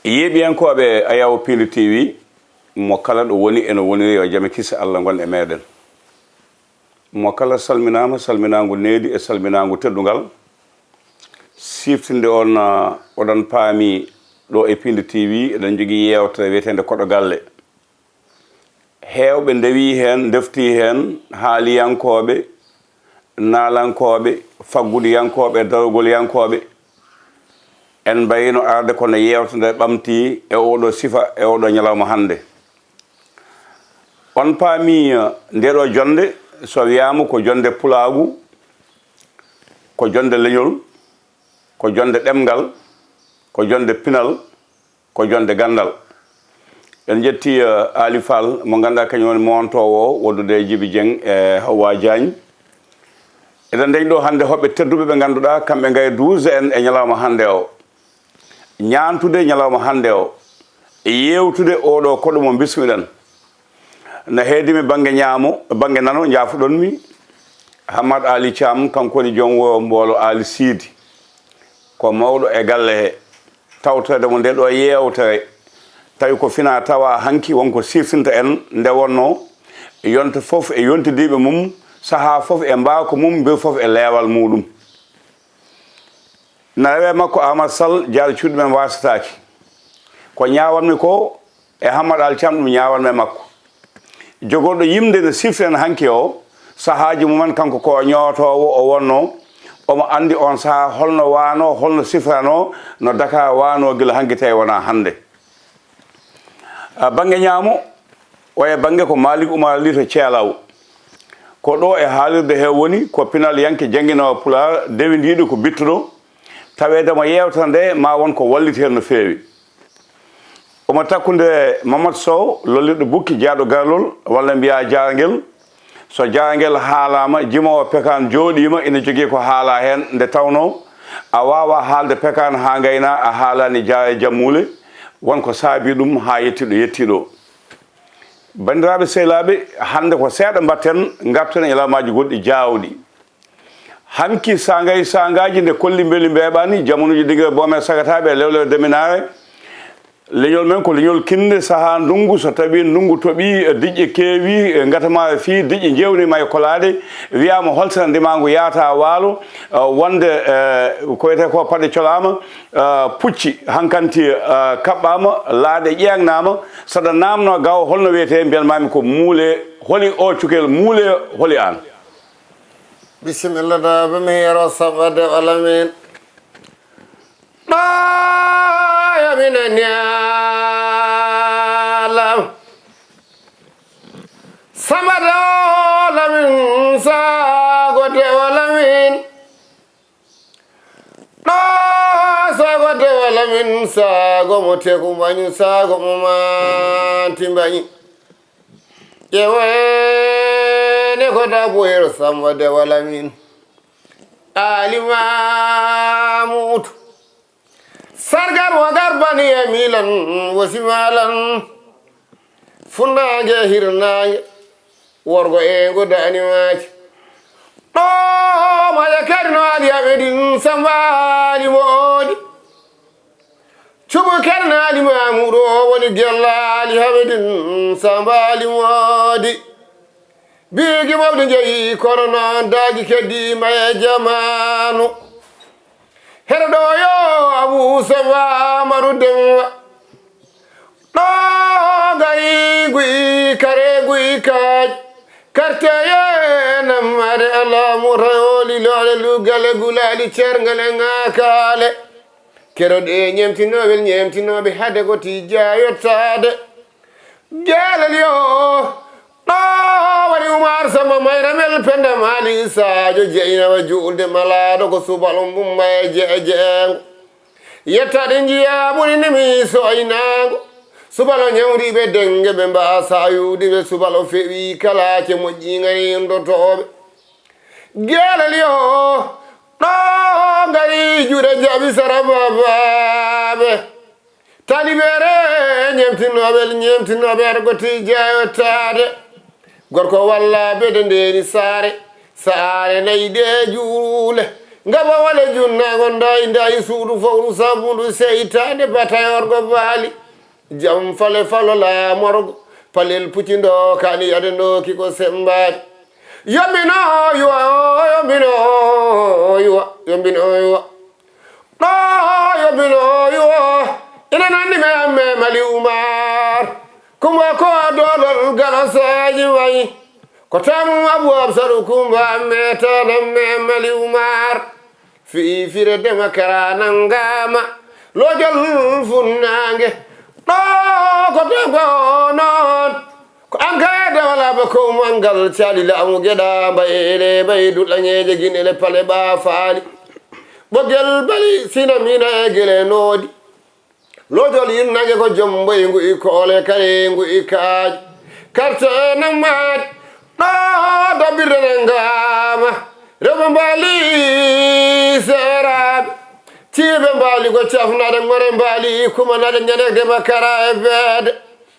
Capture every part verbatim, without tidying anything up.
Yeeɓiyankooɓe Ayaw Piindi T V, mo kala ɗo woni eno woniri, yo jam e kisa Allah ngon e meɗen. Mo kala salminaama, salminaangu needi e salminaangu teddungal. Siftinde on, ah, oɗon paami ɗo e Piindi T V, eɗen njogii yeewtere wiyeteende Koɗo Galle. Heewɓe ndewii heen, ndeftii heen, haaliyankooɓe, naalankooɓe, faggudiyankooɓe, darogolyankooɓe. En mbayino arde kono yeewtere nde ɓamti e oɗo sifa, e oɗo ñalawma hannde. On paami, eh, nde ɗo jonnde, so wiyaama ko jonnde pulaagu, ko jonnde leñol, ko jonnde ɗemngal, ko jonnde pinal, ko jonnde ganndal. En njetti, eh, Aali Fall, mo ngannduɗaa kañum woni moontoowo o, wondude e Jibi Jeŋ e Hawwa Jaañ. Eɗen ndañi ɗo hannde hoɓɓe tedduɓe ɓe ngannduɗaa kamɓe ngaye duusde en e ñalawma hannde o. Ñaantude ñalawma hannde o, e yeewtude oɗo koɗo mo bismiɗen. Na heedi mi bannge ñaamo, bannge nano, njaafuɗon mi. Hammad Ali Thiam, kanko woni joom wo mboolo Ali Siidi. Ko mawɗo e galle he. Tawtoreede mo nde ɗo yeewtere, tawi ko fina tawa hanki wonko siftinta en nde wonno yonta fof e yontidiiɓe mum, sahaa fof e mbaako mum, mbir fof e leewal muuɗum. Na rewee makko Aamadu Sal, jaaɗo cuuɗi men waasataaki. Ko ñaawanmi ko e Hammad Al Thiam, ɗum ñaawanmi e makko. Jogorɗo yimde no sifti en hanki o, sahaaji mumen kanko ko o ñootoowo o wonno, omo anndi on sahaa holno waano, holno sifrano, no Dakar waano gila hanki tawi wonaa hannde. A, bannge ñaamo, o e bannge ko Malik Umar Li to Ceelaw. Ko ɗo e haalirde he woni, ko pinal yanke jannginoowo Pulaar, dewindiiɗo ko bittuɗo, taweede mo yeewtere nde ma won ko walliti heen no feewi. Omo takkude Mamadou Sow, lollirɗo bukki, jaaɗo garlol, walla mbiyaa jaarngel. So jaarngel haalaama, jimoowo pekaan jooɗiima, ina jogii ko haala heen, nde tawnoo a waawaa haalde pekaan haa ngaynaa, a haalaani jaare jammuule, won ko saabii ɗum haa yettii ɗo yettii ɗo. Banndiraaɓe sehilaaɓe, hannde ko seeɗa mbaɗten, ngarten e ñalawmaaji goɗɗi jaawɗi. Hanki saangay saangaaji nde kolli mbeli mbeeɓaani, jamanuuji dingira boome sagataaɓe e lewlewe deminaare, leñol men ko leñol kinnde, sahaa ndunngu, so tawii ndunngu toɓii, eh, diƴƴe keewii, eh, ngatamaare fii, diƴƴe njeewniima e kolaade, wiyaama holtana ndimaangu yaata waalo, eh, wonde, eh, ko wiyetee ko paɗe colaama, eh, pucci hankanti, eh, kaɓɓaama, laaɗe ƴeeŋnaama, saɗa naamnoo gaw holno wiyetee, mbiyan maami ko muule, holi o cukel muule, holi aan? Bisimilla, da ba mi yero saɓɓa de wala min. Ɗo yo mi nani alam. Samba de wala min, sago de wala min. Ɗo sago de wala min, sago mo teku mbañu, sago mo manti mbañi. Ƴeewene ko da boyro Samba de wala min. Ali Mamudu. Sargal mo garbani e milan, wosimalan. Funnaange e hirnaange, worgo e ngo daani maaje. Ɗo maja kadi no Ali Hamedin Samba Ali Moodi. Cuɓu kadi no Ali Mamudu o woni gellaali Hamedin Samba Ali Moodi. Biigi mawɗi njeyi kono noon daaji keddiima e jamaanu. Heɗo ɗo yo Abu Samba Amaru Demba. Ɗo ngari guy kare guy kaaj. Karteye nammade alaamu rayoli loole lugale gulaali cerngale ŋaakaale. Keroɗe ñemtinowel ñemtinooɓe hade ko tijja yottaade. Geelel yo ɗo wari Umar Samba Mayra Mel Penda Mali Sadio Jeynaba juulde malaaɗo ko subal on bumma e jeejeengo. Yettaade njiyaa ɓuri nimi so aynaango. Subal o ñawriiɓe dennge ɓe mbaasa yuude ɓe subal o fewi kalaace moƴƴi ŋari ndotooɓe. Geelel yo ɗo ngari juuɗe jaaɓi sara babaaɓe. Talibere ñemtinooɓe, ñemtinooɓe aɗa goti jeeyotaade. Gorko walla bede ndeeni saare, saare nayi ɗe juule. Ngaba wale junna gonda inda i suudu fowru sabundu seytane batayorgo bali. Jam fale falo la morgo. Palel pucindo kani yade no kiko sembari. Yomino yuwa, yomino yuwa, yomino yuwa. Ɗo yomino yuwa. Ina nandi me me mali umar. Kuma ko dolol galo saji wayi. Ko tan Abu Absaru Kumba me tana me mali umar. Fi fire dema kara nangama. Lojol funnange. Ɗo ko dogo non. Ko an kay dewala ba ko mangal cali la amu geda ba ele bay du langeje gin ele pale ba fali. Bogel bali sina mina gele nodi. Lojol yinnage ko jombo e ngu i koole kare ngu i kaaji. Karte e nammaade. Ɗo dabirde ne ngama. Rewɓe mbaali seeraaɓe. Ciiɓe mbaali ko cafnaade ŋore mbaali kumanade ñanekde ma kara e beede.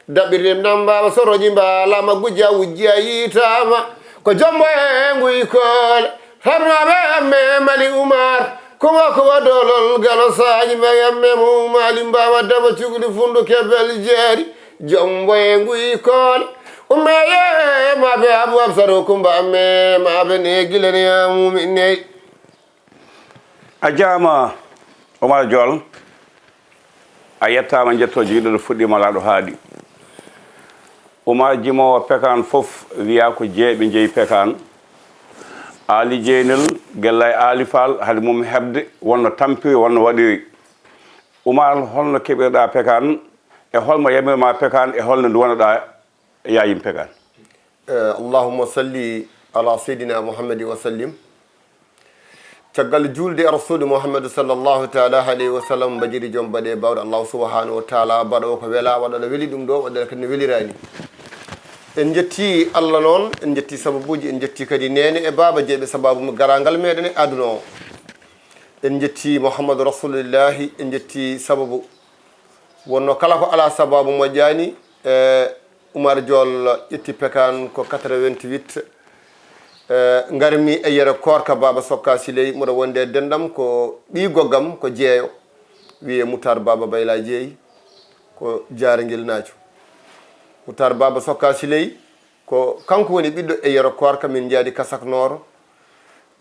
Daɓirde nam mbawa soroji mbalama gujja wujji a yitama. Ko jombo e ngu i koole. Harnaɓe amme mali umar. Kuma kuma dolol galo saji ma amme mu mali mbawa daba cugli fundu kebel jeeri. Jombo e ngu i koole. Umme ye maɓe abu absaro kumba amme maɓe ne gilani amu mi ney. A jaama Omar Jool, a yettaama njetto jeyɗo ɗo fuɗɗiima laaɗo haaɗi. Umar jimoowo pekaan fof wiyaa ko jeeɓe njeyi pekaan. Aali Jeynel gella e Aali Faal hade mum heɓde wonno tampiri wonno waɗiri. Umar holno keɓirɗaa pekaan e holmo yamirmaa pekaan e holno nduwanoɗaa yaayim pekaan. Allahumma salli ala sayyidina Muhammadin wa sallim. Caggal juulde e Rasuulu Muhammadu sallallahu taala alayhi wa sallam, mbajiri joom baɗe bawɗe Allahu subhanahu wa taala, baɗo ko wela waɗa no weli ɗum ɗo waɗa kadi no welirani. En jetti Allah noon, en jetti sababuji, en jetti kadi nene e baaba jeeɓe sababu mo garangal meɗen e aduna o. En jetti Muhammadu Rasulillahi, en jetti sababu wonno kala ko ala sababu moƴƴani. E Umar Jool ƴetti pekaan ko quatre-vingt-huit. Ngarmi e yero koorka baaba Sokka Siley, mboɗo wonde e denɗam ko ɓii goggam ko jeeyo, wiyee Mutaar Baaba Bayla Jeey, ko Jaarangel Naajo. Mutaar Baaba Sokka Siley ko kanko woni ɓiɗɗo e yero koorka, min njaadi Kasaknooro.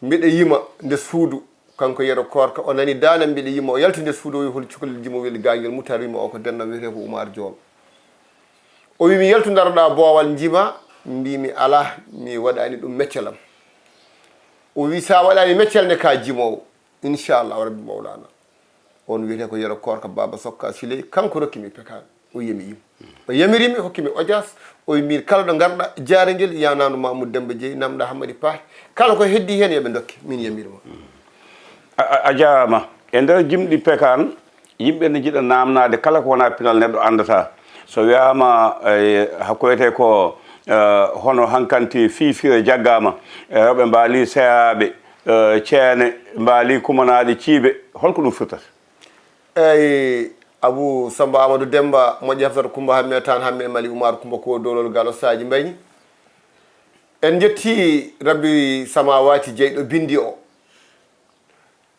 Mbiɗa yima nde suudu, kanko yero koorka, o nani daande am mbiɗa yima, o yalti nde suudu, o wi hol cukalel jimo weli gaangel Mutaar, wima o ko denɗam wiyetee ko Umar Jool. O wi mi yaltu ndaroɗa boowal njima, mbimi alaa, mi waɗani ɗum meccel am. O wi sa waɗani meccel ne ka jimowo, inchallahu rabbi mawlana. On wiyetee ko yero koorka baaba Sokka Siley, kanko rokki mi pekaan, o yemi yim. O yamiri mi, hokki mi ojaas, o wi min kala ɗo ngarɗa jaare ngel yananu Mamoudou Demba Jeey, namɗa Hammadi Pahi, kala ko heddi heen yoɓe dokke, min yamiri ma. A jaaraama. E nder jimɗi pekaan, yimɓe ne njiɗa naamnaade kala ko wonaa pinal neɗɗo anndataa. So wiyaama ko wiyetee ko hono hankanti fiifiire jaggaama, rewɓe mbaali seeraaɓe, ceene mbaali kumanaaɗe ciibe, hol ko ɗum firtata? Eyi, Abuu Sammba Aamadu Demmba, moƴƴi Hafsata Kummba Hamme, Taan Hamme, Mali Umaar Kummba, ko doolol galo Saaji Mbayni. En njettii Rabbi Samaawaati jeyɗo binndi o.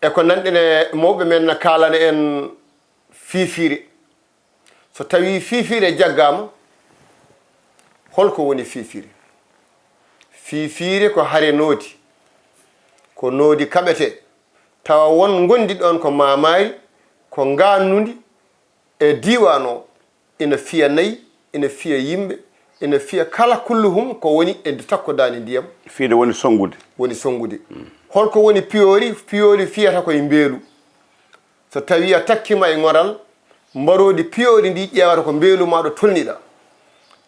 E ko nanɗen e mawɓe men na kaalana en fiifiire. So tawii fiifiire jaggaama, hol ko woni fiifiire? Fiifiire ko hare noodi, ko noodi kaɓetee, tawa won ngondi ɗoon ko maamaari, ko ngaannundi e diiwaan o, ina fiya nayi, ina fiya yimɓe, ina fiya kala kulluhum ko woni e takko daande ndiyam. Fiyde woni sonngude. Woni sonngude. Hol ko woni piyoori? Piyoori fiyata ko e mbeelu. So tawii a takkiima e ŋoral, mbaroodi piyoori ndii ƴeewata ko mbeelu maa ɗo tolni-ɗaa.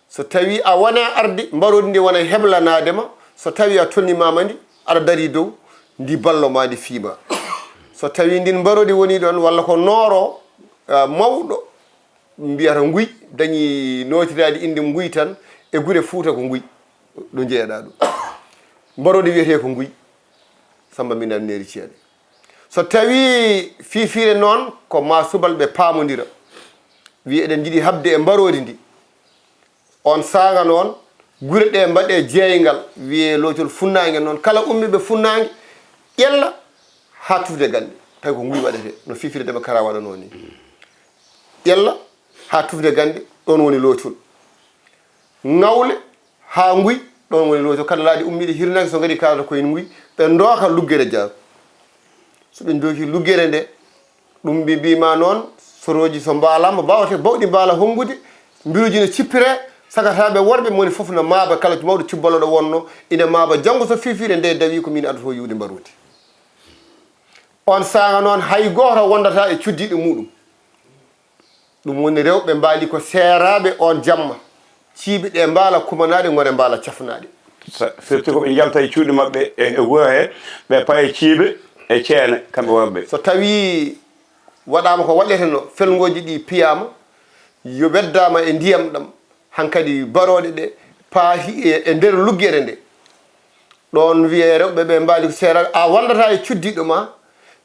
So tawii a wonaa arde, mbaroodi ndii wona heblanaade ma, so tawii a tolnimaama ndi, aɗa darii dow, ndi ballo ma, ndi fii ma. So tawii ndiin mbaroodi wonii ɗoon, walla ko nooro mawɗo mbiyata nguy, dañii nootiraade innde nguy tan, e gure Fuuta ko nguy, ɗo njeyaa-ɗaa ɗum. Mbaroodi wiyetee ko nguy, Sammba Mbinda Neeri Ceede. So tawii fiifiire noon, ko maa subalɓe paamondira, wiya eɗen njiɗi haɓde e mbaroodi ndi. Oon saanga noon, gure ɗee mbaɗee jeeyngal, wiyee loocol funnaange noon. Kala ummiiɓe funnaange, ƴella haa tufde gannde, tawi ko nguy waɗetee, no Fiifire Demba Kara waɗanoo nii. Ƴella haa tufde gannde, ɗoon woni loocol. Ŋawle haa nguy, ɗoon woni loocol. Kala laaɗe ummiiɗe hirnaange, so ngarii kaarata koye nguy, ɓe ndooka luggere Jaaru. So ɓe ndooki luggere nde, ɗum mbi-, mbiima noon, sorooji so mbaalaama, bawte bawɗi mbaala honngude, mbiruuji no cippiree, sagataaɓe worɓe, moni fof no maaba, kala mawɗo cubballo ɗo wonnoo, ina maaba janngo so Fiifire nde dawii ko miin addoto yiwde mbaroodi. Oon saanga noon, hay gooto wondataa e cuddiiɗo muuɗum. Ɗum woni rewɓe mbaali ko seeraaɓe oon jamma. Ciibi ɗe mbaala kumanaaɗe, ŋore mbaala cafnaaɗe. Sa-, firti ko ɓe njalta e cuuɗi maɓɓe e, e wuro he, ɓe paya ciibe e ceene, kamɓe worɓe. So tawii waɗaama ko waɗeteno, felngooji ɗi piyaama, yo weddaama e ndiyam ɗam, hankadi barooɗe ɗe paati e, e nder luggere nde. Ɗoon wiyee rewɓe ɓe mbaali ko seeraaɓe, a wondataa e cuddiiɗo ma,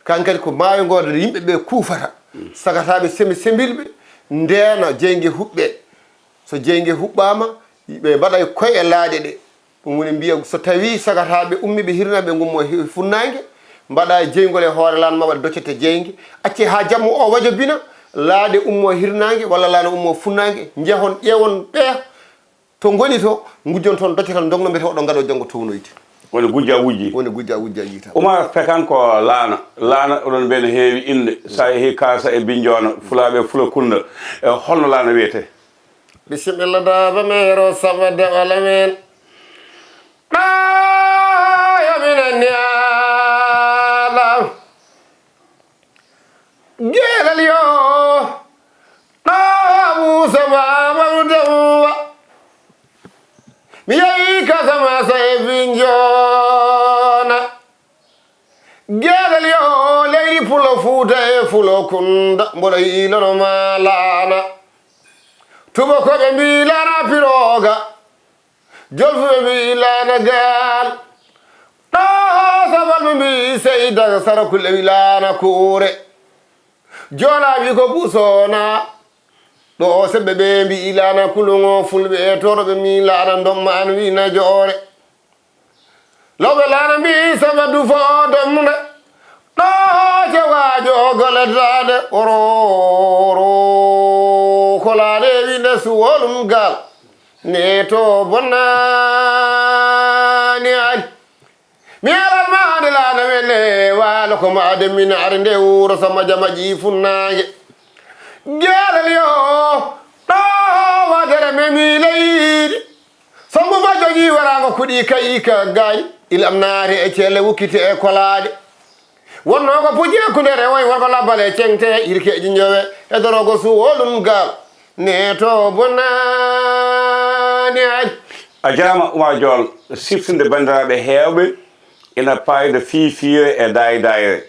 kankadi ko maayo ngo yimɓe ɓe kuufata. Sagataaɓe semi sembilɓe ndeena jeynge huɓɓee. So jeynge huɓɓaama, ɓe mbaɗa e koye laaɗe ɗe. Ɗum woni mbiya, so tawii sagataaɓe ummiiɓe hirnaange, ɓe ngummoo he funnaange, mbaɗa e jeyngol e hoore lan ma waɗa doccete jeynge, accee haa jamma o wajabina, laaɗe ummoo hirnaange walla laana ummoo funnaange, njehon ƴeewon ɓeya to ngoni to, ngujjon toon doccetal ndogno mbete oɗon ngaɗoo janngo townoyde. Woni gujja wujji. Woni gujja wujja yiita. Umar Pekan ko laana. Laana oɗon mbiya no heewi innde. So a yehii Kaasa e Binnjoona, Fulaaɓe Fulakunda, e holno laana wiyetee? Bisimilla daaba meero saba dewal amen. Ɗaa yo minen ni Aadam. Geelal yo ɗaa Muusa Baaba Demmba. Mi yehi Kasamasa e Binnjoona. Geelal yo leydi Pulo Fuuta e Fulo Kunda. Mboɗo yiilono ma laana. Tubakooɓe mbii laana pirooga. Jolfuɓe mbii laana gaal. Ɗo Sabalɓe mbii sey daga Sarakulle wi laana kuure. Joolaaɓe ko Busoona. Ɗo Semɓe ɓe mbii laana Kuluŋo. Fulɓe e Tooroɓe mbii laana Ndomma an wi na joore. Lawɓe laana mbii Semɓe dufo Domre. Ɗo cewaajo goletaade oro, oro, kolaade winde suwolum gaal. Ne to bonnaani ari. Mi alat maade laana wele waalo ko maade min ari nde wuro sama jama ji funnaange. Geelal yo ɗo wadere memi leydi. Sambu bajjo ji waraango kuɗi kayi ka gaañ. Ilam naate e celle wukkite e kolaade. Wonnoo ko puji e kundere woy worko labbal e ceŋte irkeeji njowe e dorogo suwolum gaal. Ne to bonnaani ari. A jaama Umar Jool, siftinde banndiraaɓe heewɓe ina paayda fiifiire e daay daayre.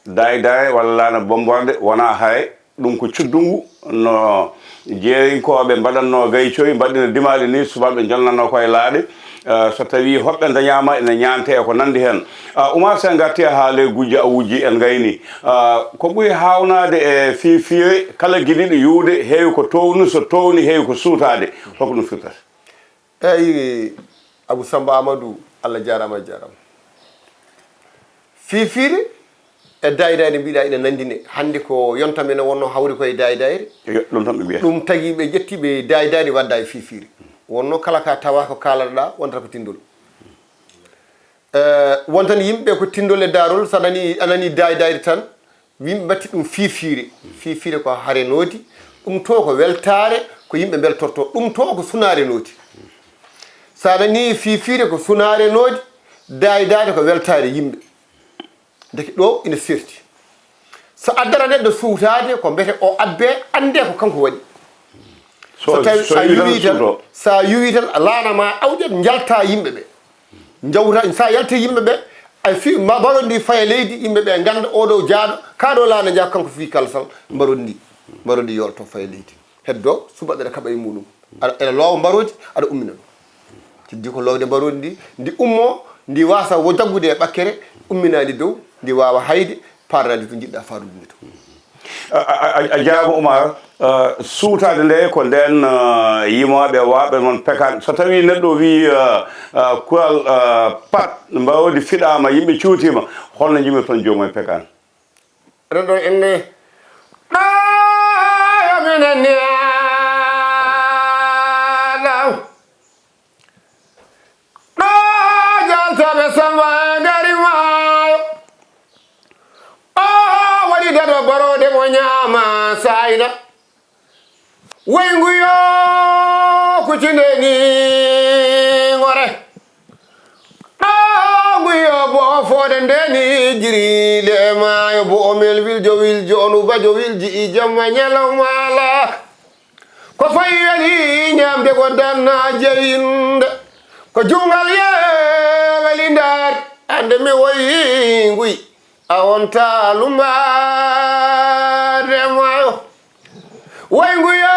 Daay daayre walla laana bomborde wonaa hare, ɗum ko cuddungu no jeerinkooɓe mbaɗatnoo gaycoy, mbaɗɗina dimaali ni, subalɓe njonnatnoo ko e laaɗe. Eh, so tawii hoɓɓe ndañaama, ina ñaantee e ko nanndi heen. Ah, Umar, so en ngartii haa ley gujja a wujji, en ngayni. Ah, ko ɓuri haawnaade e fiifiire, kala giɗiiɗo yuwde, heewi ko toowni, so toowni, heewi ko suutaade. Holko ɗum firtata? Eyi, Abou Samba Amadou, Allah jaaraama, a jaaraama. Fiifiire e daay daayre mbiɗa ina nanndine. Hannde ko yonta men o wonnoo hawri ko e daay daayre. Yo, ɗum tan ɓe mbiya. Ɗum tagi ɓe ƴetti ɓe daay daayre wadda e fiifiire. Wonnoo kala ka tawa ko kaalata ɗa wontata ko tinndol. Eh, wontan yimɓe ko tinndol e daarol, so a nani, a nani daay daayre tan, yimɓe mbatti ɗum fiifiire. Fiifiire ko hare nooti, ɗum to ko weltaare, ko yimɓe mbeltorto, ɗum to ko sunaare nooti. So a nani fiifiire ko sunaare nooti, daay daayre ko weltaare yimɓe. Ndeke ɗo ina serti. So addata neɗɗo suutaade ko mbete o abbe, annde ko kanko waɗi. So, so tawi so a yuwi tan, so a yuwi tan, a laana ma awƴat njalta yimɓe ɓe. Njawta, sa yalti yimɓe ɓe, a fi ma mbarondi faya leydi, yimɓe ɓe ngannda oɗo jaaɗo, kaɗo laana jaa kanko fi kalsal mbarondi, mbarondi yolto faya leydi. Heddo subaɓe ɗa kaɓa e muɗum. Aɗa, ene loowa mbaroodi, aɗa ummina ɗum. Tiddi ko loowde mbaroodi ndi, ndi ummo, ndi wasa wo jaggude e ɓakkere, umminaandi dow, ndi waawa hayde, paarnaandi to njiɗɗa faarude ndi to. A jaaraama, Oumar. Suutaade nde ko ndeen yimooɓe waawɓe noon pekaan. So tawii neɗɗo wii kural pat mbaawdi fiɗaama, yimɓe cuutiima, holno njimirton joomum e pekaan? Eɗen ɗo inni ɗo yo minen ni aɗaw. Ɗo jaltaɓe samba ngari maayo. O waɗi daɗo barode mo ñaama sayna. Woy nguyo kucinde ni ngore. Ɗo nguyo bo o fooɗe nde ni jiri le maayo bo o mel wiljo wiljo onu bajo wilji i jamma ñalawma alaa. Ko fayi weli ñamde ko danna jeyinde. Ko juungal ye weli ndaar. Ande mi woyi nguy. A wonta lumbaade maayo. Woy nguyo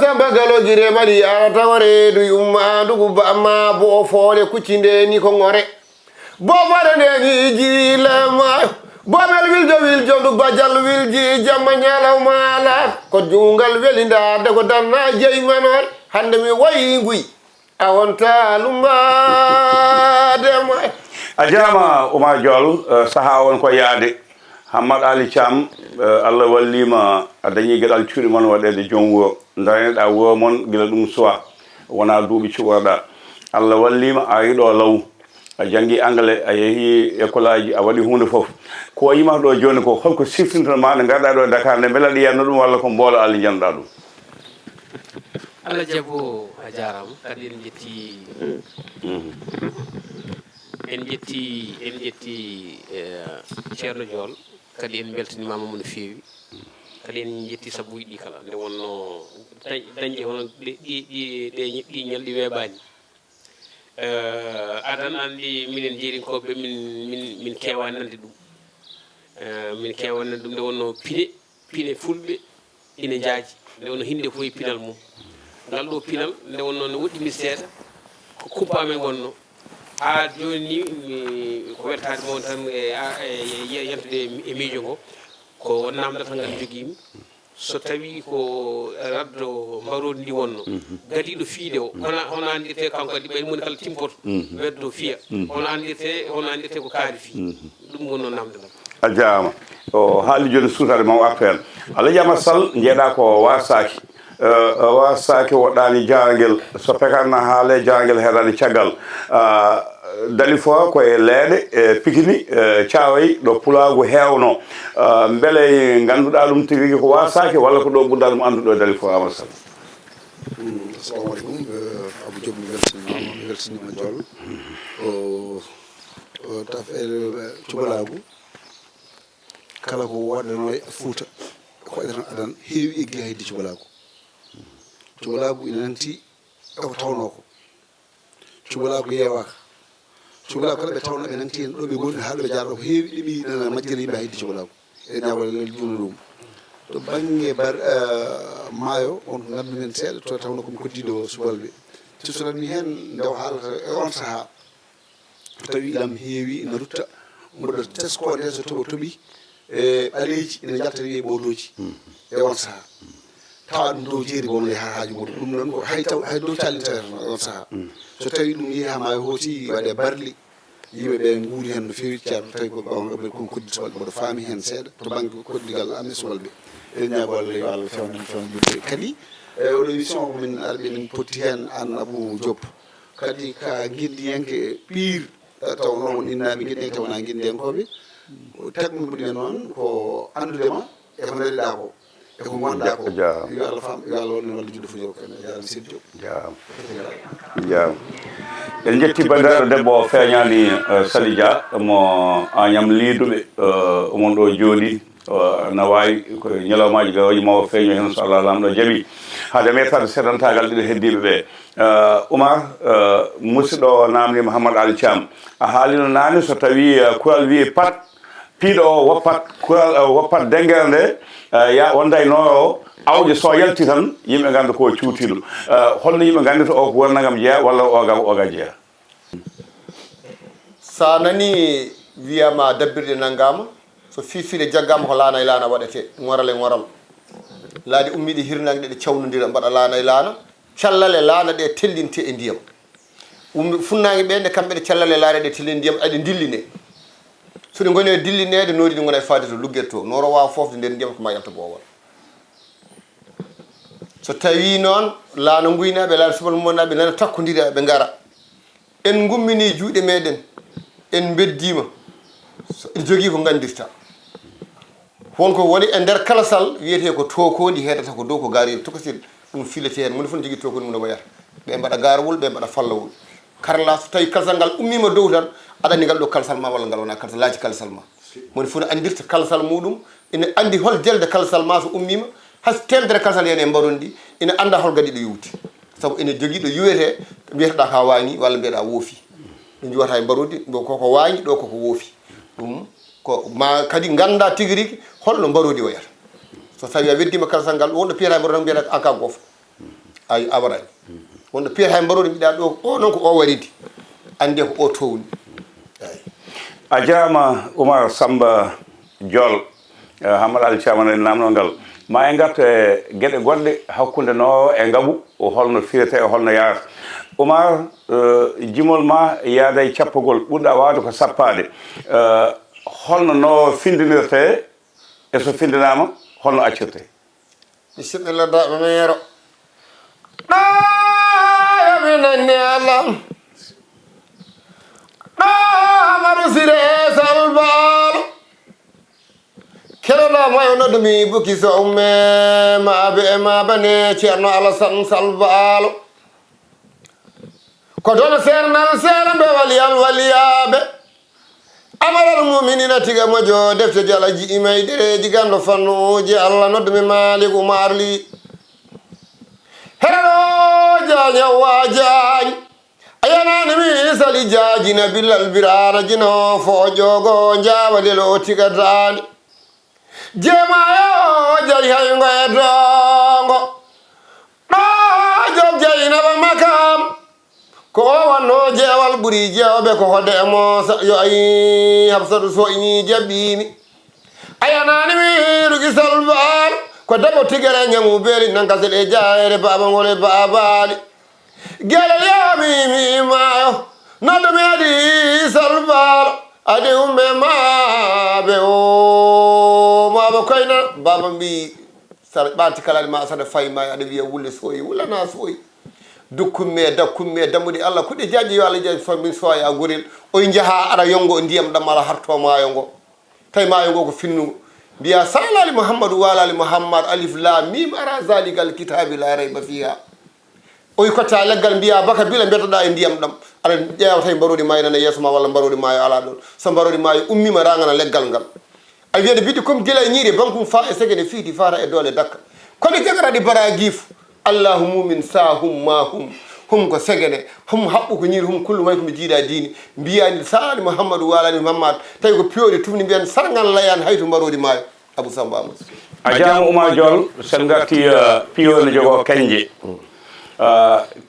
samba galoji remali ara tawa reedu yumma ndugu ba amma bo o foole kuccinde ni ko ngore. Bobare nde ni iji lema. Bobel wiljo wiljo ndu bajal wilji jamma ñalawma ala. Ko juungal weli ndaarde ko danna jeyi manore. Hande mi wayi nguy. A wonta lumbaade mo. A jaaraama, Oumar Diol. Eh, sahaa on ko yaade. Hammad Ali Thiam, eh, Allah walliima, a dañii geɗal cuuɗi mon waɗeede joom wuro. Ndaneɗaa wuro mon gila ɗum suwaa. Wonaa duuɓi cuɓoɗaa. Allah walliima, a ari ɗo law. A janngii anglais, a yehii ekolaaji, a waɗi huunde fof. Ko yimata ɗo jooni ko, holko siftinta ma nde ngarɗaa ɗo e Dakar nde, mbela aɗa yiyanno ɗum walla ko mboolo Allah njannuɗaa ɗum? Allah jaabo, a jaaraama. Kadi en njetti, en njetti, en njetti, eh, Ceerno Jool. Kadi en mbeltanimaama mo no feewi. Kadi en njetti sabuuji ɗi kala. Nde wonno dañ-, dañde hono ɗi, ɗi, ɗi, ɗe, ɗi ñalɗi weeɓaani. Eh, aɗa anndi minen Jeerinkooɓe min, min, min keewaani nande ɗum. Eh, min keewaani nande ɗum nde wonno pine, pine fulɓe ina njaaji. Nde wonno hinde fof e pinal mum. Ngal ɗo pinal, nde wonno no woɗɗi mi seeɗa, ko kumpa amen wonno. Haa jooni ni, mi, ko weltaade mo tan e, a, e, e, e yantude e, e miijo ngo. Ko namdal tan ngal njogiimi. So tawii ko raddo mbaroodi ndi wonno, gadiiɗo fiyde o, hono, hono anndirtee kanko kadi ɓay moni kala timpoto, weddo fiya. Hono anndirtee, hono anndirtee ko kaari fii. Ɗum wonno namdal. A jaaraama. O haali jooni suutaade maw appel. Alhaji Amar Sall, njeeɗaa ko Waasaaki. Eh, Waasaaki woɗɗaani jaangel. So pekarna haale jaangel heɗaani caggal. Ah, Dalifort ko e leeɗe, e Pikini, e Caaroy, ɗo pulaagu heewno. Ah, mbele ngannduɗaa ɗum tigi rigi ko Waasaaki walla ko ɗo ɓurɗaa ɗum anndude ɗo e Dalifort, Amar Sall? Mm, assalamu aleykum. Eh, Abou Diop, mi weltiniima, mi weltiniima Jool. O, o, taf, eh, cubalaagu. Kala ko waɗanoo e Fuuta, ko waɗanoo adan, heewi eggi haydi cubalaagu. Cubalaagu ina nanti e ko tawnoo ko. Cubalaagu yeewaaka. Cubalaagu kala ɓe tawnoo ɓe nanti heen ɗo ɓe ngoni haa ɗo ɓe njaaroo ko heewi ɗiɓi nana majjere yimɓe haydi cubalaagu. E ñaawal lel juulno ɗum. To bannge bar, eh, maayo, on ko nganndu men seeɗa, to tawnoo ko mi koddiiɗo subalɓe. Ciftoran mi heen nde o haalata e on sahaa. So tawii lam heewi ina rutta, mboɗo tesko nde so toɓo toɓi, e ɓaleeji ina njalta e ɓootooji e on sahaa. Tawa ɗum dow jeeri won e haaju muɗum. Ɗum noon ko hay taw, hay dow calli taweteno e on sahaa. So tawii ɗum yehi haa maayo hooti waɗe barli, yimɓe ɓe nguuri heen no feewi, ceerno, tawi ko ɓawno ɓe kon koddi subalɓe, mboɗo faami heen seeɗa to bannge koddigal amen subalɓe. Eɗen ñaago Allah yo Allah fewnan, fewnan yimɓe. Kadi, e oɗo émission ko min arɓe, min potti heen aan Abou Diop. Kadi ka ngindiyanke piir, taw noon won innaaɓe ngindiyanke, taw wonaa ngindiyankooɓe. Tagmi mbuɗi noon ko anndude ma e ko ndañɗaa ko, e ko ngonɗaa ko. Ja-, ja. Yo Allah faam, yo Allah wonne walla juɗɗo fof yo ko en. Jaaraama seydi Diop. Jaaraama. Jaaraama. En njetti banndiraaɗo debbo o feeñaani, eh, Sali Dia mo Agnam Liiduɓe, eh, omon ɗo jooɗi. O, na waawi ko ñalawmaaji garooji ma o feeño heen, so Allah Laamɗo jaɓi. Hade meeɗaade seedantaagal ɗiɗo heddiiɓe ɓe. Eh, Oumar, eh, musidɗo o naamni Mouhammad Ali Thiam. A haalino naane so tawii, eh, kural wii pat, piiɗo o woppat, kural, eh, woppat denngere nde, eh, ya wonda e nooro o, awƴe so yalti tan, yimɓe ngannda ko cuutiiɗo. Eh, holno yimɓe nganndita o ko wona nangam jeyaa walla o ga, o ga jeyaa? So a nanii wiyaama dabbirɗe nanngaama, So fii file jaggaama ko laana e laana waɗetee, ŋoral e ŋoral. Laaɗe ummiiɗe hirnaange ɗe ɗe cawnondira mbaɗa laana e laana. Callale laana ɗe tellinte e ndiyam. Ummi funnaange ɓe nde kamɓe ɗe callale laana ɗe tellin ndiyam aɗe dilline. So ɗi ngoni e dillineede noori ɗi ngona e faade to lugget to. Nooro waawa foofde nder ndiyam ko ma yalta boowal. So tawii noon laana nguynaaɓe, laana subal mumanaaɓe nana takkondira ɓe ngara. En ngummini juuɗe meɗen, en mbeddiima. So en jogii ko nganndirta. Won ko woni e nder kalasal wiyetee ko tookondi heedata ko dow ko gaariiɗo tokosel ɗum filete heen. Moni fof ne jogii tookondi mum no wayata. Ɓe mbaɗa gaarawol, ɓe mbaɗa fallawol. Karla so tawi kalasal ngal ummiima dow tan, aɗa anndi ngal ɗo kalasal ma walla ngal wona kalasal, laaci kalasal ma. Moni fof ne anndirta kalasal muɗum, ene anndi hol jelde kalasal ma so ummiima, hay so teemedere kalasal heen e mbarondi, ene annda hol gadi ɗo yowti. Sabu ene jogii ɗo yuwetee, mbiyeteɗaa ka waañi walla mbiyeɗaa woofi. Ɗum juwata e mbarondi, ɗo koko waañi, ɗo koko woofi. Ɗum ko ma kadi ngannda tigi rigi holno mbarondi wayata. So tawi a weddiima kalasal ngal, wonɗo piyata e mbarondi tan mbiyata an ka goofa. Ay, a waraani. Wonɗo piyata e mbarondi mbiɗa ɗo, o noon ko o waridi. Annde ko o towni. Ay. A jarama Oumar Samba Diol, eh, Hamad Ali Thiamane en namno ngal. Ma en ngartu e geɗe goɗɗe hakkunde no e ngaɓu, o holno firete, o holno yarata. Oumar, eh, jimol ma yaada e cappagol, ɓurɗa wawde ko sappade. Eh, holno no findinirte e so findinama, holno accirte? Bisimilla daɓe meero. Ɗo yoɓi nanni alam. Ɗo amaru sire salbalo. Keloɗa moyo noddumi buki so umme maabe e maabane ceerno alasan salbalo. Ko toon seernal seera mbe waliyal waliyaaɓe. Amalal muminina tiga moƴo defte jala ji'i may ɗereeji ganndo fannuuji Allah noddumi Maalik Umar Li. Heraɗo jaaña wa jaañ. A yanaani mi sali jaajina billal biraana jino fo jogo njaawa lelo tiga daande. Jemayo jari hayngo e dongo. Ɗo job jaynaba makam. Ko o wanno jeewal ɓuri jeewɓe ko hode e moosa yo ayi habsatu so ini jaɓɓimi. Ayanani mi rugi salbal ko debbo tigere ñamu beeli nan kasel e jayere baba ngol e babali. Gelel yami mi mayo noddo mi adi salbal adi umbe mabe o mabo koyna baba mbi sara ɓaati kala ma sara fay ma aɗa wiya wulle soyi wulla na soyi. Dukkumme dakkumme dammuɗe Allah kuɗe jaji yo Allah jaji fa min soya gorel oy jaha ara yongo ndiyam ɗam ala harto mayo ngo. Tawi maayo ngo ko finnugo. Mbiya salali Muhammadu walali Muhammad alif lam mim ara zalikal kitabi la rayba fiha. Oyi kotta leggal mbiya baka bila mbetoɗa e ndiyam ɗam aɗa ƴeewa tawi mbarodi maayo nana yeeso ma walla mbarodi maayo ala ɗon so mbarodi maayo ummima ragana leggal ngal. A wiyata bidi kom gila e ñiiri bankum fa e segene fiidi fara e doole dakka kono jagaraɗi bara gifu. Allahu mumin sa hum ma hum. Hum ko segene hum haɓɓu ko ñiiri hum kullu may komi jiiɗa diini mbiyani saali muhammadu walani muhammad tawi ko piyoɗi tumni mbiyan sargal layan hayto mbaroɗi maayo. Abou samba amadou. A jaama Oumar Diol, so en ngarti piyo ne jogoo keñje.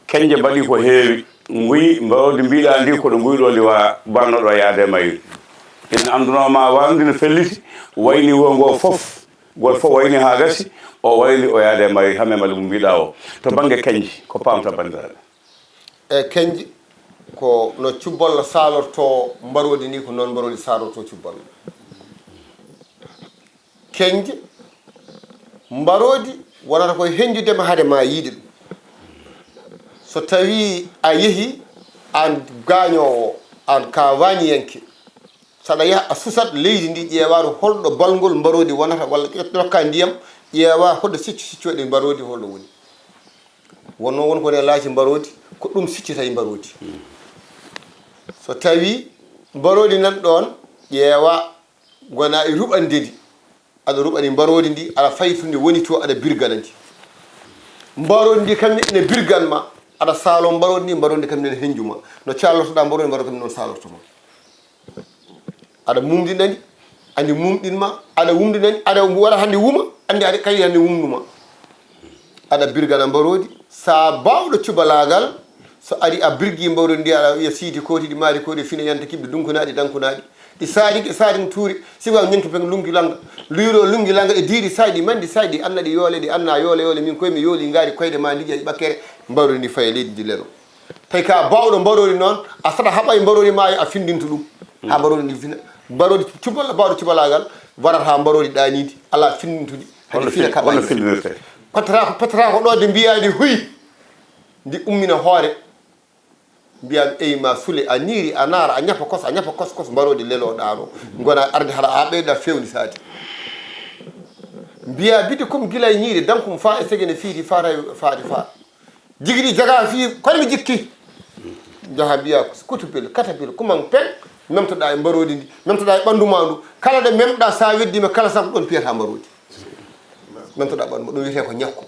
Keñje mbaɗi ko heewi. Nguyi mbaroodi mbiɗa ndi ko ɗo nguy ɗo ndi wa bannoɗo yaade e mayri. Ina annduno ma wawndi no felliti wayni wo ngo fof. Gol fof wayni ha gasi o wayni o yaade e mayri hame mali mo mbiɗa o. To bangge keñji ko pamta bandiraɓe? E keñji ko no cubballo salorto mbaroodi ni ko noon mbaroodi salorto cubballo. Keñje mbaroodi wonata koye heñjudema hade ma yiide ɗum. So tawi a yeehi an gañowo an ka wañiyanke saɗa yaha a susat leydi ndi ƴeewa to holɗo balngol mbaroodi wonata walla ƴetta dokka ndiyam ƴeewa hoɗo sicco siccoɗe mbaroodi holɗo woni. Wonno won ko ne laaci mbaroodi ko ɗum siccitay mbaroodi. So tawi mbaroodi nan ɗon ƴeewa gona e ruɓande ndi aɗa ruɓani mbaroodi ndi aɗa faytu ndi woni to aɗa birgana ndi. Mbaroodi ndi kam ene birgan ma aɗa saalo mbaroodi ndi mbaroodi ndi kam ene henju ma. No caalortoɗa mbaroodi mbaroodi kam noon saalorto ma. Aɗa mumɗinani andi mumɗin ma aɗa wumɗinani aɗa waɗa hande wuma andi aɗa kadi hande wumnuma. Aɗa birgana mbaroodi sa bawɗo cubalagal. So ari a birgi mbaroodi ndi aɗa wiya siidi kooti ɗi maari kooti fina yanta kiɓɓe dunkunaɗi dankunaɗi. Ɗi saadi, ɗi saadi no tuuri, siwa ñenki pen lungi langa. Luyro lungi langa e diiri saadi, mandi saadi, anna ɗi yoole, ɗi anna yoole, yoole, min koye mi yooli ngaari koyɗe ma ndi ƴeeƴ ɓakkere, mbarori ndi faye leydi ndi lelo. Tawi ka bawɗo mbarori noon, a sata haɓay mbarori ma a findintu ɗum. Ha mbarori ndi fina, mbarori cubal, bawɗo cubalagal, warat ha mbarori ɗanidi, ala findintuɗi, hadi fina kaɓa. Patata ko, patata ko ɗo de mbiyaɗi huy, ndi ummina hoore. Mbiya, eyi ma sule, a niiri, a naara, a ñafa kos, a ñafa kos, kos, mbaroɗi lelo ɗaano. Ngona arde hara a ɓeyɗa fewni saati. Mbiya bidi kum gila e ñiiri, dankum fa e segene fiiti fa tawi faati fa. Jigidi jaga fi, kono mi jikki. Jaha mbiya kutupel, katapel, kuman pen, memtoɗa e mbaroɗi ndi, memtoɗa e ɓandu ma ndu. Kala ɗe memɗa sa weddima kala sago ɗon piyata mbaroɗi. Memtoɗa ɓandu ma, ɗum wiyete ko ñakku.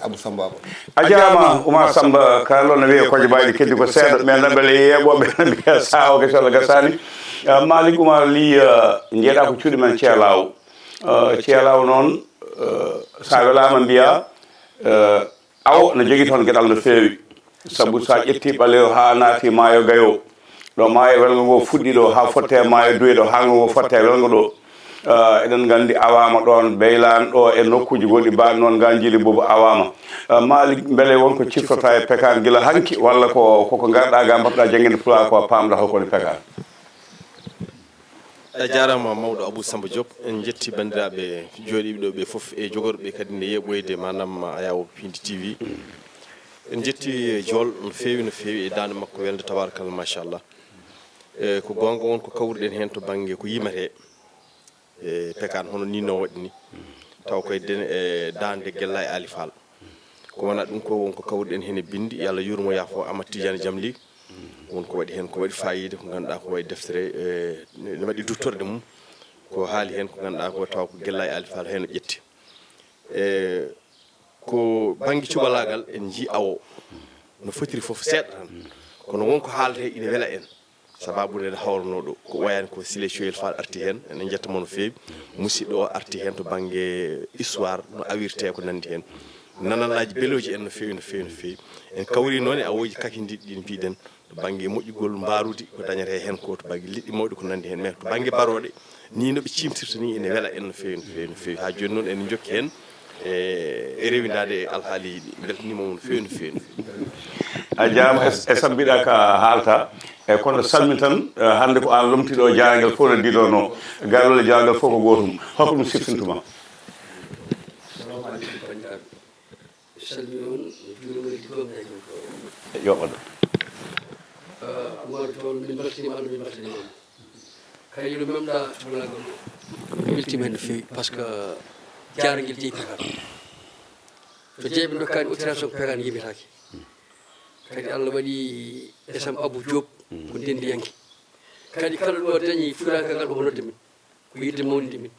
Abou Samba Ba. A jaama, Oumar Samba, ka lon no wiye kojobaaji keddi ko seeɗa, mais nabele yeeɓooɓe no mbiya saha o gasi Allah gasaani. Ah, Malick Oumar Ly, ah, njeeɗa ko cuuɗi men Ceelaaw. Ah, Ceelaaw noon, ah, sa welaama mbiya, ah, awo no jogii toon geɗal no feewi. Sabu sa ƴetti Ɓaleeru haa naati maayo Gayo, ɗo maayo welngo ngo fuɗɗi ɗo, haa fotte maayo Duye ɗo, haa ngo fotte welngo ɗo. Ah, eɗen nganndi awaama ɗoon, Beylaan ɗo e nokkuuji goɗɗi, baaɗi noon ngaan Jili Buubu awaama. Ah, Malick, mbele won ko cifrata e pekaan gila hanki, walla ko, koko ngarɗa ga mbaɗɗa jannginde Pulaar ko paamɗa hol ko woni pekaan? A jaaraama mawɗo Abou Samba Diop, en njetti banndiraaɓe jooɗiiɓe ɗo ɓe fof e jogorɓe kadi nde yeeɓoyde maanaam Ayaw Pindi T V. En njetti Jool no feewi, no feewi e daande makko welde, tabaarkalla, machallah. E ko goonga won ko kawruɗen heen to bannge ko yimate e pekaan hono ni no waɗi ni. Taw koye den-, e daande Gella e Ali Fall. Ko wona ɗum ko won ko kawruɗen heen e binndi, yo Allah yuurmo yaafo Amat Tidiane Jamli. Won ko waɗi heen, ko waɗi faayiida, ko ngannduɗaa ko waɗi deftere, e, ne waɗi duttorde mum. Ko haali heen, ko ngannduɗaa ko taw ko Gella e Ali Fall heen o ƴetti. E, ko bannge cubalaagal en njii awo no fotiri fof seeɗa tan. Kono won ko haalata ina wela en. Sababu nde hawrano ɗo, ko wayani ko Sile Coyel Fall arti heen, ene njetta mo no feewi. Musidɗo o arti heen to bannge histoire, no awirte ko nanndi heen. Nanalaaji belooji en no feewi, no feewi, no feewi. En kawri noon e awooji kakindiiɗi ɗi mbiɗen, to bannge moƴƴugol mbaarudi, ko dañetee heen ko, to bannge liɗɗi mawɗi ko nanndi heen, mais to bannge barooɗe, ni no ɓe ciimtirta ni, ene wela en no feewi, no feewi, no feewi. Haa jooni noon ene njokki heen e, e rewindaade e alhaaliiji ɗi. Mbeltaniima on no feewi, no feewi, no feewi. A jaama e, e sabu mbiɗa ka haalta, e kono salmin tan, e, hannde ko aan lomtiiɗo jaangel fof no didono, garol e jaangel fof ko gootum. Holko ɗum siftintuma? Salamu aleykum, banndiraaɓe. Mi salmini on, mi juurima, mi weltiima, mi juurima. Yoɓata. Ah, Oumar Diol, min mbeltaniima Allah, min mbeltaniima on. Kadi no memɗa cubalaagal o. Mi weltiima heen no feewi, par ce que jaarangel jeyi pekaan. So jeeɓe ndokkaani autorisation ko pekaan yimetaake. Kadi Allah waɗi esam Abou Diop ko ndenndiyanke. Kadi kala ɗo dañi fuɗanka ngal omo nodda min. Ko yiɗde mawninde min.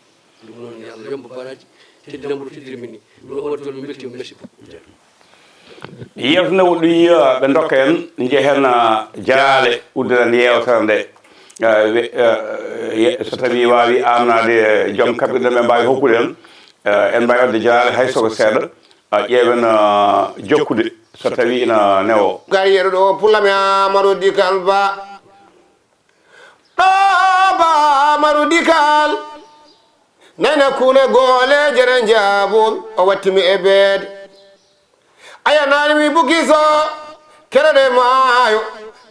Ɗum noon yo Allah yombo baraji, teddinam mo teddiri min ni. Ɗum Oumar Diol, mi weltiima, merci beaucoup. Yeewtere nde woɗɗoyi, ɓe ndokka en, njehen, ah, jaale uddiran yeewtere nde. Ah, we-, ah, ye-, so tawi waawi amnaade, eh, joom kaɓirɗe ɓe mbaawi hokkude en, eh, en mbaawi waɗde jaale hay soko seeɗa. Ah, ƴeewen, ah, jokkude so tawi ina newo. Gari yeru ɗo pulla mi Amadou Dikal Ba. Ɗo Ba Amadou Dikal. Nana kuna gole jere njabun. O watti mi e beede. Aya nani mi buki so. Kerere maayo.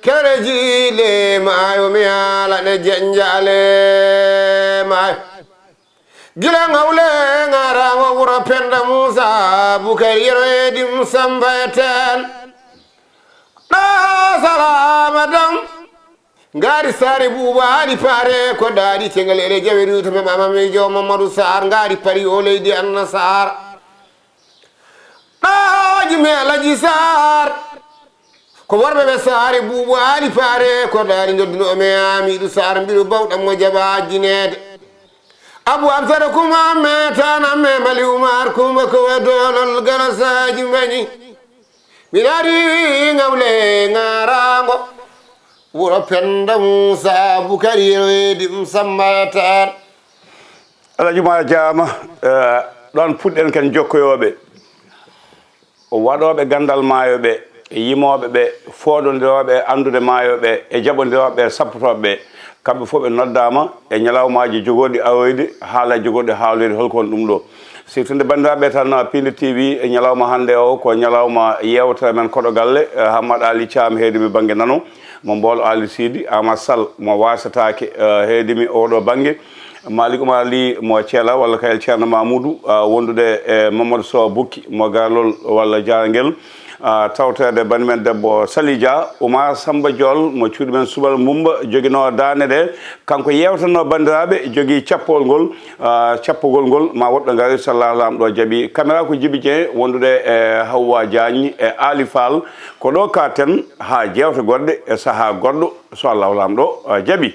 Kerere jiile maayo. Mi ala ne jenjale maayo. Gila ngawle ngara ngo wuro Penda Musa Bukari yero edim samba e ten. Ɗo salama dam. Ngari sare buba ali pare ko dari tengal ele jawe ruto me mama me jo Mamadou Sar ngari pari o leydi anna Sar. Ɗo jime alaji Sar. Ko worɓe ɓe saare buubu aali paare ko daari nodduno o me amiiɗu saar mbiɗo bawɗam mo jaɓa ajjineede. Abu Absara kuma me tana me mali umar kuma ko wa dolol gala saji mbañi. Mi nari ngawle ngarango. Wuro Penda Musa Bukari reedi um Samba Tar. Alaji ma jaama, eh, ɗon puɗɗen ken jokkoyooɓe. Waɗooɓe ganndal maayo ɓe, e yimooɓe ɓe, fooɗondirooɓe e anndude maayo ɓe, e jaɓondirooɓe e sappotooɓe ɓe. Kamɓe fof ɓe noddaama e ñalawmaaji jogooɗi awoyde, haala jogooɗi haaloyde. Holko woni ɗum ɗo? Sirtinde banndiraaɓe tan, Piindi T V e ñalawma hannde o ko ñalawma yeewtere men Koɗo Galle. Eh, Hammad Ali Thiam heedi mi bannge nano, mo Mboolo Ali Sidi, Ama Sall mo Waasataake, eh, heedi mi oɗo bannge. Malik Oumar Ly mo Thiela walla kayal Ceerno Mamoudou, ah, wondude e Mamadou Sow Bukki mo Garlol walla Jarangel. Ah, tawtoreede bani men debbo Sali Dia, Oumar Samba Diol mo cuuɗi men Subal Mbumba, joginoo daane ɗe. Kanko yeewtanno banndiraaɓe, jogii cappol ngol, ah, cappugol ngol, ma woɗɓe ngaroy so Alla Laamɗo jaɓi. Caméra ko Djiby Dieng, wondude e Hawwa Diagne e Ali Fall. Ko ɗo kaaten haa jeewte goɗɗe e sahaa goɗɗo, so Alla Laamɗo, ah, jaɓi.